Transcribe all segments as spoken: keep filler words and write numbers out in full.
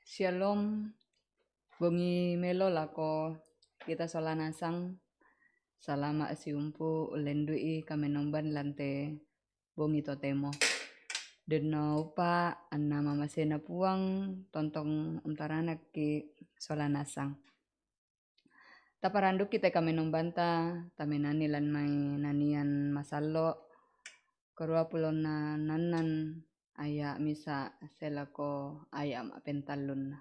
Shalom. Bongi melo lako kita sola nasang. Salama siumpu ulendu'i kamenomban lante bongi totemo. Denno upa anna mamasena Puang tontong untaranakki sola nasang. Taparandukki te kamenombanta, tamenani lan mai nanian masallo, karua pulona nannan aya misa selako aya ma'pentallunna.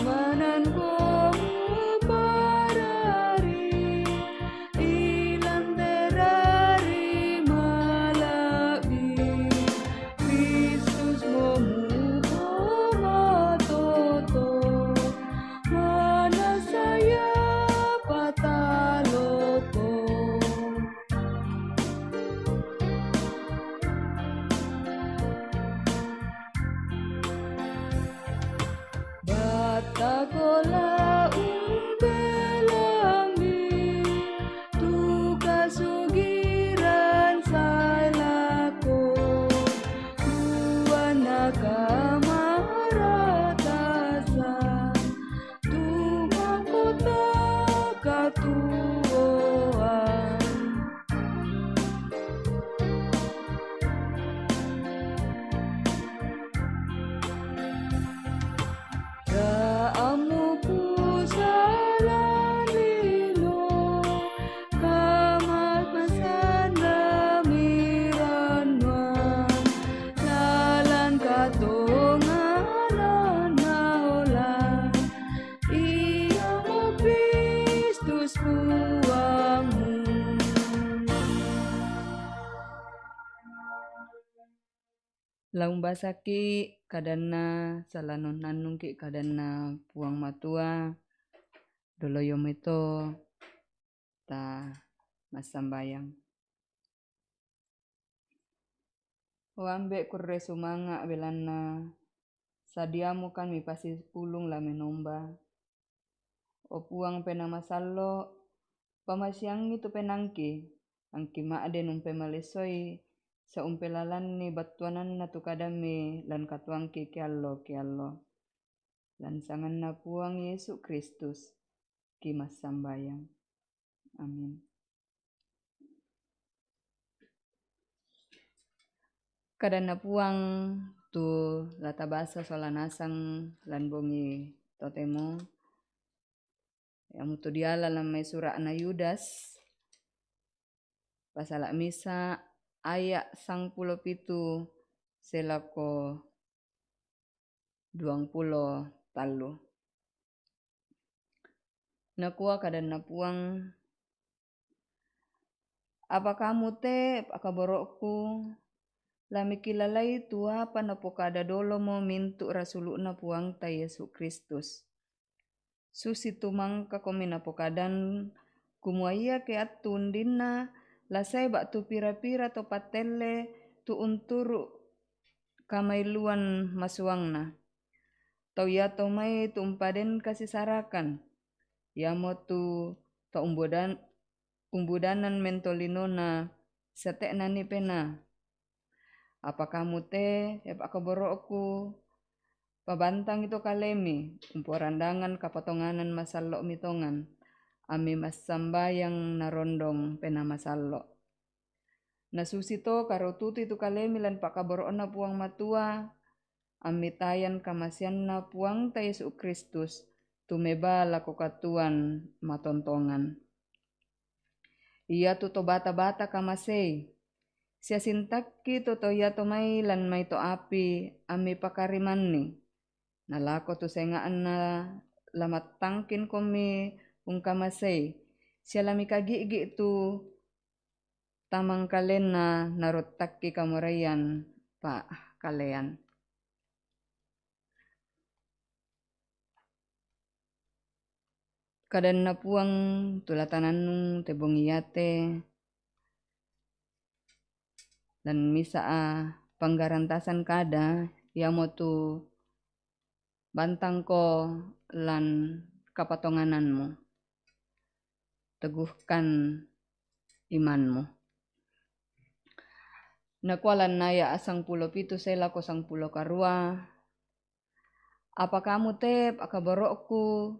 Mananko muparari ilanterari mala'bi, Kristus momuto matoto, manasaya pataloko. Battakola umbelangi tu kasugiran sai lako, tuanna kamaratasan tu mahkota katuoan. Kaammu pusalan lino, kamamasan ramirannuan, lalan katonganan naola, iamo Kristus Puangmu. Laumbasaki kadanna, salanun nannungki kadanna Puang Matua, doloyo meto ta massambayang. O Ambe' kurre sumanga' belanna sadiamu kan mipasipulung la menomba. O Puang Penaa Masallo', pamasiangngi tu penaangki, angki ma'de numpemalessoi, saumpelalanni battuananna tu kadammi lan katuoangki keallo-keallo. Lan sanganNa Puang Yesu Kristus, kimassambayang. Amin. Kadanna Puang tu la tabasa sola nasang lan bongi totemo, iamotu diala lan mai sura'na Yudas, pasala misa aya' sangpulo pitu selako duangpulo tallu. Nakua kadanna Puang, apa kamu te, pakaboro'ku, la mikilalai tu apa napokada dolomo mintu' rasulu'na Puangta Yesu Kristus. Susitu mangkakomi napokadan, kumua iake attu undinna la sae ba'tu pira-pira to pattelle tu unturu' kamailuan masuangna. Tau iato mai tu umpaden kasisarakan, iamotu to umbudan-, umbudanan mentolinona sate'nani penaa. Apa kamu te, e pakaboro'ku, pabantangi to kalemi, umporandangan kapatonganan masallo'mi tongan, ammi massambayang narondong Penaa Masallo'. Nasusito karotutui tu kalemi lan pakaboro'na Puang Matua, ammi tayan kamaseanNa Puangta Yesu Kristus, tumeba lako katuoan matontongan. Iatu to bata-bata kamasei, siasintakki to, to iato mai lan mai to api, ammi pakarimanni. Nalako tu senga'na la mattangkinkomi ungkamasei, sia la mikagi'gi' tu tamangkalenna narottakki kamoraian pa'kalean. Kadanna Puang tu la tanannung te bongi iate, lan misa a panggarantasan kada, iamotu bantangko lan kapatongananmu. Teguhkan imanmu. Nakualan aya sangpulo pitu sela ko sangpulo karua. Apa kamu te pakaboro'ku,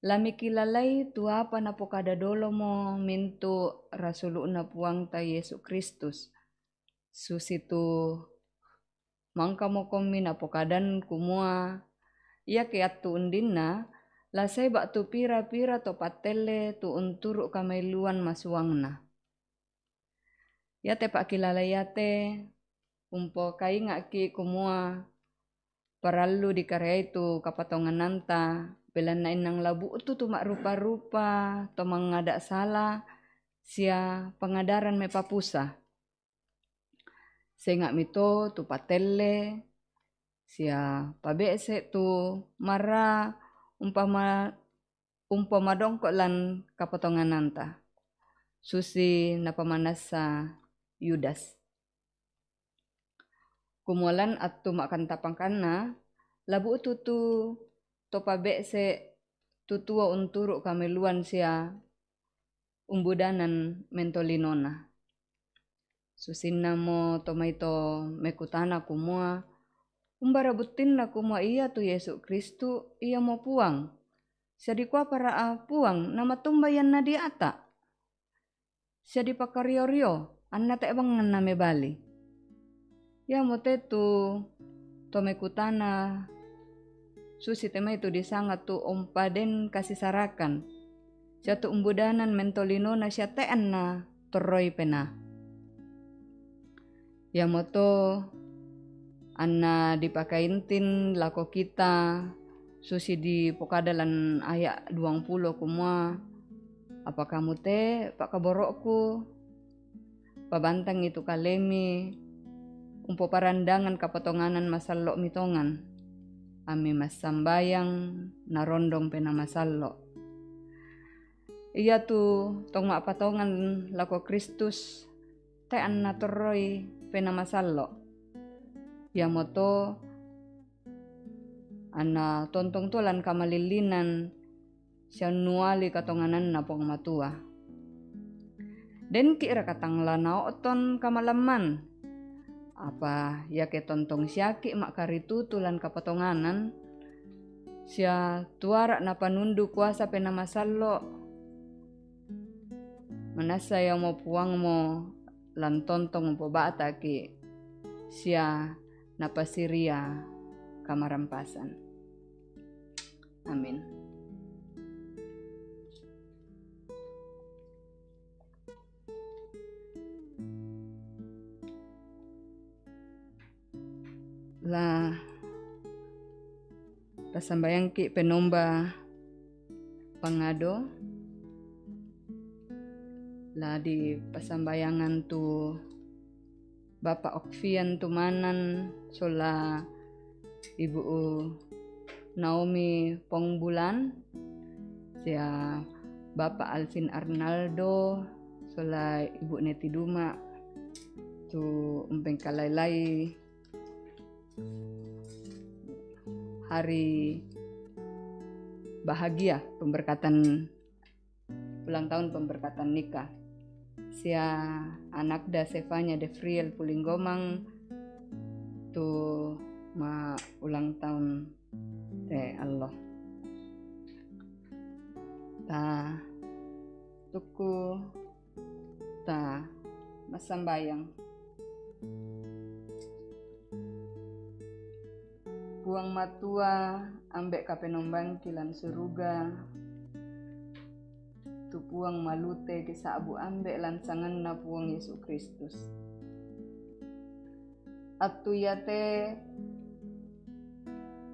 la mikilalai tu apa napokada dolomo mintu rasulu'na Puangta Yesu Kristus. Susitu mangkamokommi napokadan kumua, iake attu undinna, la sai ba'tu pira-pira to pattelle tu unturu kamailuan masuangna. Iate pakilala iate, umpokainga'ki kumua parallu dikareai tu kapatongananta, belanna innang labu'tu tu ma'rupa-rupa to mangngada sala sia pangadaran mepapusa. Senga'mi to tu patelle sia pabe'se tu mara umpama, umpamadongko lan kapatongananta, susi napamanassa Yudas. Kumua lan attu ma'kantapakanna, labu'tu tu to pabe'se tu tuo unturu kamailuan sia umbudanan mentolinona. Susinnamo to mai to mekutana kumua, umbara buttinna kumua iatu Yesu Kristu iamo Puang? Sia dikuapara a Puang namatumba ianna diata? Sia dipakario-rio anna te'banganna mebali? Iamote tu to mekutana susi te mai tu disanga tu umpaden kasisarakan, sia tu umbudanan mentolinona sia te'anna torroi penaa. Iamoto anna dipakaintin lako kita susi dipokada lan aya duangpulo kumua, apa kamu te pakaboro'ku, pabantangi tu kalemi umpoparandangan kapatonganan masallo'mi tongan, ammi massambayang narondong penaa masallo. Iatu tong ma'patongan lako Kristus, te'anna torroi penaa masallo. Iamoto anna tontong tuo lan kamalillinan sia unnuali katongananna Puang Matua. Denki raka tang la nao'ton kamalamman? Apa iake tontong siaki ma'karitutu lan kapatonganan, sia tuara napanundu kuasa penaa masallo, manassa iamo Puangmo lan tontong umpoba'taki sia napasiria kamarampasan. Amin. La passambayangki penomba pangado, la dipassambayangan tu Bapa Okfian Tumanan sola Ibu Naomi Pongbulan, sia Bapa Alvin Arnaldo sola Ibu Neti Duma, tu umpengkalai-lai hari bahagia pemberkatan ulang tahun pemberkatan nikah. Sia anakda Sefanya Defriel Pulinggomang tu ma ulang tahun te allo. Ta tukku ta massambayang. Puang Matua, ambe' kapenombangki lan suruga, tu Puang malute kisa'bu ambe' lan sanganna Puang Yesu Kristus. Attu iate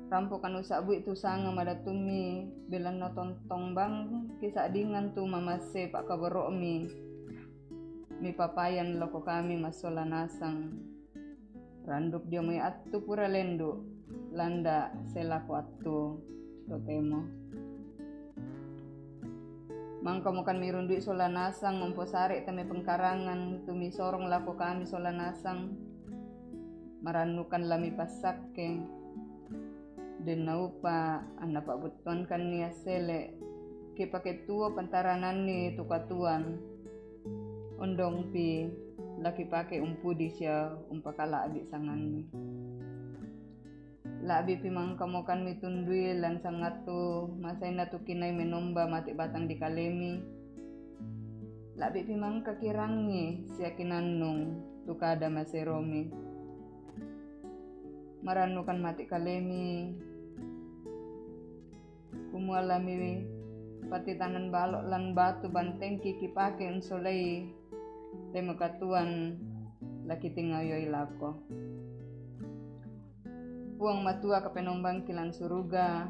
rampokan usa'bui tu sanga madatummi, belanna tontong bang kisa'dingan tu mamasse pa'kaboro'mi, mipapayan lako kami massola nasang. Randuk dio mai attu pura lendu', landa' selako attu totemo. Mangkamokan mirundui sola nasang, umposare' temme pengkarangan, tu misorong lako kami sola nasang. Marannukan la mipassakke. Den naupa anna pa'buttuangkanni assele', kipake tuo pantarananni tu katuoan. Ondongpi la kipake umpudi sia umpakala'bi' sanganni. La'bipi mangkamokanni tundui lan sangattu masainna tu kinai menomba mate' batang di kalemi. La'bipi mangka kirangi sia kinannung tu kada maseromi. Marannukan mate' kalemi, kumua lami patitanan balo' lan batu bantengki kipake unsolei te makatuoan la kitingayoi lako. Puang Matua Kapenombangki lan suruga,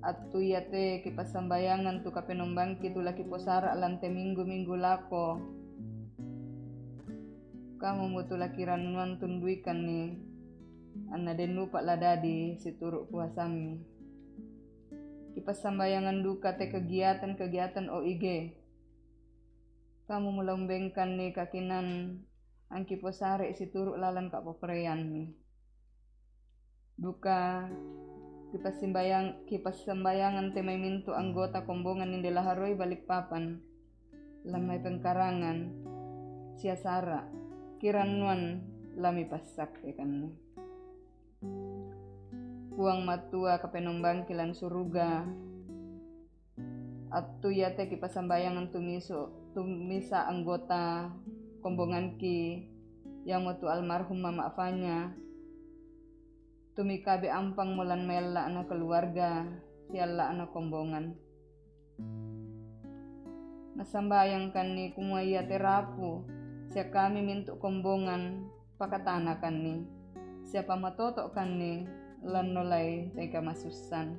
attu iate kipassambayangan tu Kapenombangki tu la kiposara' lan te minggu-minggu lako. Kamu mutu la kirannuan tunduikanni, anna den nupa' la dadi situru' kuasammi. Kipassambayangan duka te kegiatan-kegiatan O I G. Kamu mula umbengkanni kakinan angki posare' situru' lalan kapoporeanni. Duka kipassimbayang-, kipassambayangan te mai mintu' anggota kombongan inde laharoi Balikpapan, lan mai pengkarangan, sia sara', kirannuan lami passakkekanni. Puang Matua Kapenombangki lan suruga, attu iate kipassambayangan tumisu-, tumisa anggota kombonganki, iamotu almarhum Mama Fanya, tumikabe ampang molan maella'na keluarga, sialla'na kombongan. Massambayangkanni kumua iate rapu, sia kami mintu' kombongan, pakatanakanni, sia pamatoto'kanni lan nolai te kamasussan.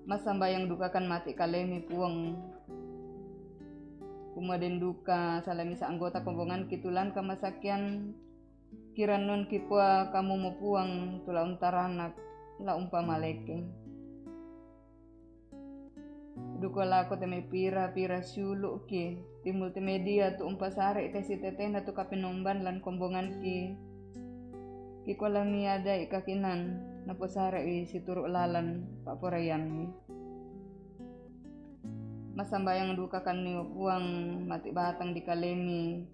Massambayang dukakan mate' kalemi Puang, kumua den duka sala misa anggota kombonganki tu lan kamasakian, kirannuan kikua kamu mo Puang tu la untaranak, la umpamaleke. Duka lako te mai pira-pira siulu'ki ti multimedia tu umpasare' te sitetena tu Kapenomban lan kombonganki. Kikua la miada'i kakinan, naposare'i situru' lalan pa'poraianmi. Massambayang dukakanni o Puang mate' batang di kalemi,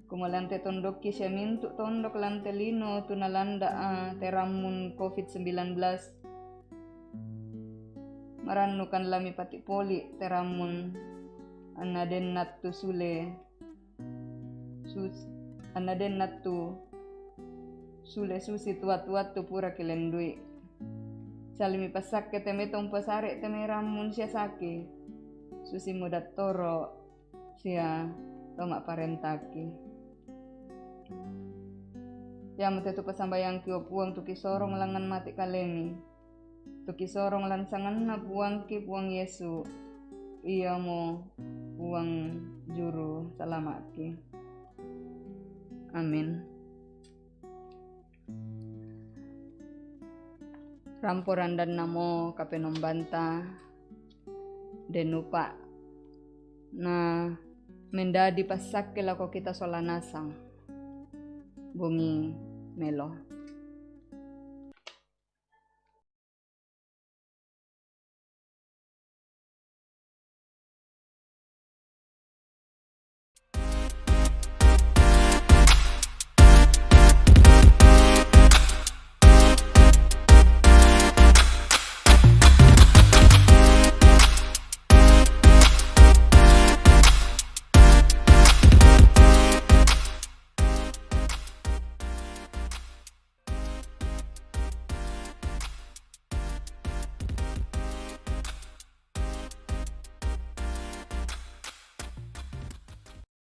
kumua lan te tondokki sia mintu' tondok lan te lino tu nalanda'a te rammun covid sembilan belas. Marannukan lami pati poli' te rammun, anna den nattu sule sus-, anna den nattu sule susi tu attu-attu pura kilendui. Salimi passakke te mai to umpasare' te mai rammun sia saki, susi mudattoro' sia to ma'parentaki. Iamote tu passambayangki o Puang tu kisorong langngan mate' kalemi, tu kisorong lan sanganna Puangki Puang Yesu, iamo Puang Juru Salama'ki. Amin. Rampo randannamo Kapenombanta, den nupa' na mendadi passakke lako kita sola nasang. Bongi melo.